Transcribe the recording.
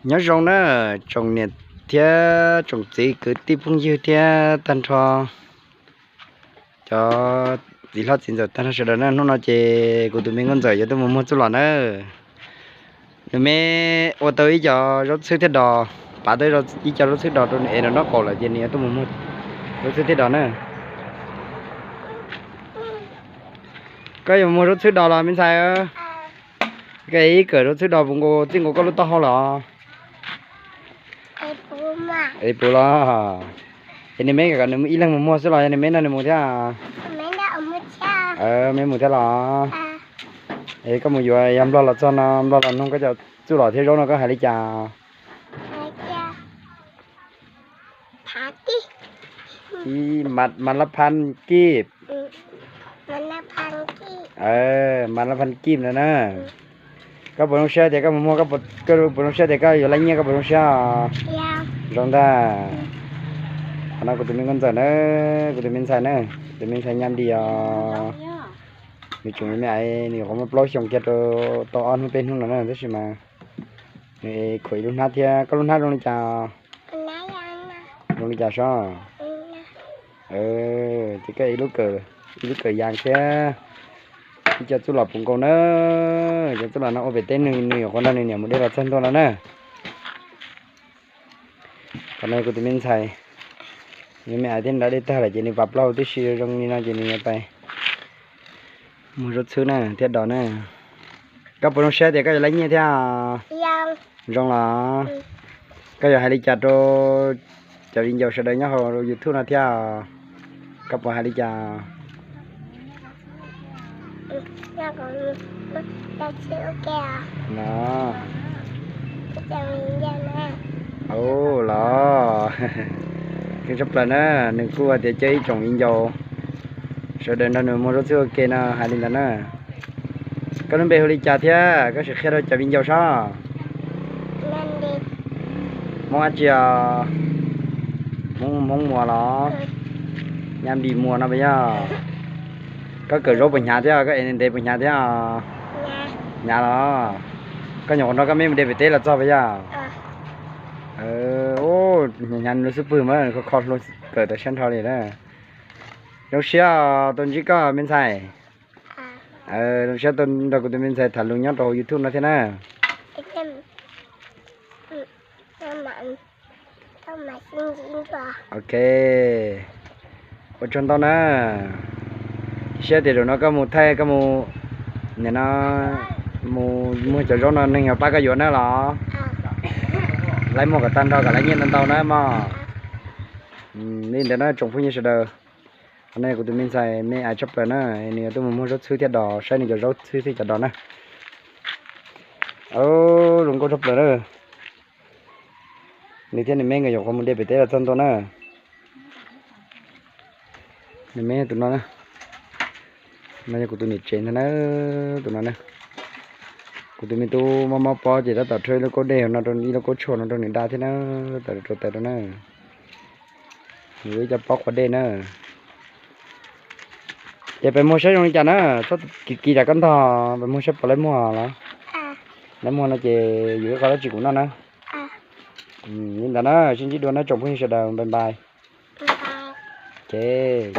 Nyob zoo na, tsoom niam thiab tsoom txiv kwv tij phooj ywg thiab tag nrho cov txiv hlob txiv ntxawm tag nrho sawv daws na, hnub no ces kuv tus me nkauj ntxawm yuav tuaj mus muag txuj lom na. Nws me ua tau ib co zaub txhwb thiab dos, pav tau ib co zaub txhwb dos rau nws ev rau nraub qaum lawm ces nws yuav tuaj mus muag zaub txhwb thiab dos na. Koj yuav muag zaub txhwb dos los me ntxhais? Koj ib kawm zaub txhwb dos puas nkaus txij nkaus koj lub taub hau lawm? Es puas los? Es nws me kom nws ib leeg mus muag xwb los yog nws me nrog nws mus thiab? Me mus thiab los? Es koj mus yuav yog nplog los txog no, nplog los nug koj cov txuj lom thiab zaub no koj hais li cas? Mas lab phan kib. Mas lab phan kib no na. Koj puas zoo siab tias koj mus muag, koj puas zoo siab tias koj yuav laib nyiaj, koj puas zoo siab? Zoo ntag. Qhov no kuv tus me nkauj ntxawm na, kuv tus me ntxhais na, tus me ntxhais Nyab Dis os. Nws tseem me me, nws nyuam qhuav muaj plaub xyoos kiag rau tau ob hnub peb hnub no na, tab sis mas nws khuam ib lub hnab thiab. Koj lub hnab zoo li cas? Zoo li cas sob? Ces koj ib lub kawm, ib lub kawm yas thiab ib co txuj lom puas nkaus na. Cov txuj lom no ua pem teb, nws nyuam qhuav nrog nws niam mus de los txog ntua no na. Qhov no kuv tus me ntxhais, nws me ais thiab nrad dej tag lawm ces nws pas plaub hau tib si zoo li no ces nws yuav pais muag zaub txhwb na thiab dos na. Koj puas zoo siab tias koj yuav laib nyiaj thiab? Zoo los? Koj yuav hais li cas rau cov viv ncaus sawv daws nyob hauv YouTube no thiab? Koj puas hais li cas? No, los, keej tshaj plaws na, nws kuj hais tias cov ib tsoom viv ncaus sawv daws nrog nws muag zaub txhwb ua ke no hais li ntawd na. Koj lub npe hu li cas thiab koj sim qhia rau cov viv ncaus sob? Hmoob dab tsi os? Hmoob Muas los? Nyab Dis Muas no puas yog? Koj kawm zaub puas hnyav thiab, koj ev ntev puas hnyav thiab? Hnyav los? Koj nyuam qhuav nrog koj me mus de pem teb los txog puas yog? Hnyav hnyav nws lub xub pwg mas kho kho hlua kawm tau siab nrho li na. Zoo siab tau ntsib koj me ntxhais. Zoo siab tau nrog kuv tus me ntxhais tham lus nyob rau hauv YouTube no thiab na. Ok, ua tsaug ntau na. Siab tias zaum no koj mus thaij, koj mus, nim no mus muag cov zaub no neeg yuav pab koj yuav na los? Laib muag kom tag nrho kom laib nyiaj ntau ntau na mog. Li ntawd na tsoom phooj ywg sawv daws, qhov no yog kuv tus me ntxhais me ais tshaj plaws na, nws yuav tuaj mus muag zaub txhwb thiab dos saib nws cov zaub txhwb thiab cov dos na. Zoo nkauj tshaj plaws na. Nws thiab nws me nkawd nyuam qhuav mus de pem teb los txog ntua na. Nws me tus no na, no yog kuv tus niam tsev ntag na, tus no na. Kuv tus me tub mob mob pob ces tab tom rhaub ib lub kaub dej no rau, ib lub kaub tshuaj no rau nws da thiab na, tab tom rau tais rau na. Nws ua ib co pob qhuav dej na. Ces peb muag saib zoo li cas na, txhob kis kis tsam koj ntog, peb muag saib puas laib muag los. Laib muag no ces yuav ib qho dab tsi kuv noj na. Li ntawd na, sib ntsib dua na tsoom phooj ywg sawv daws, bye bye. Ces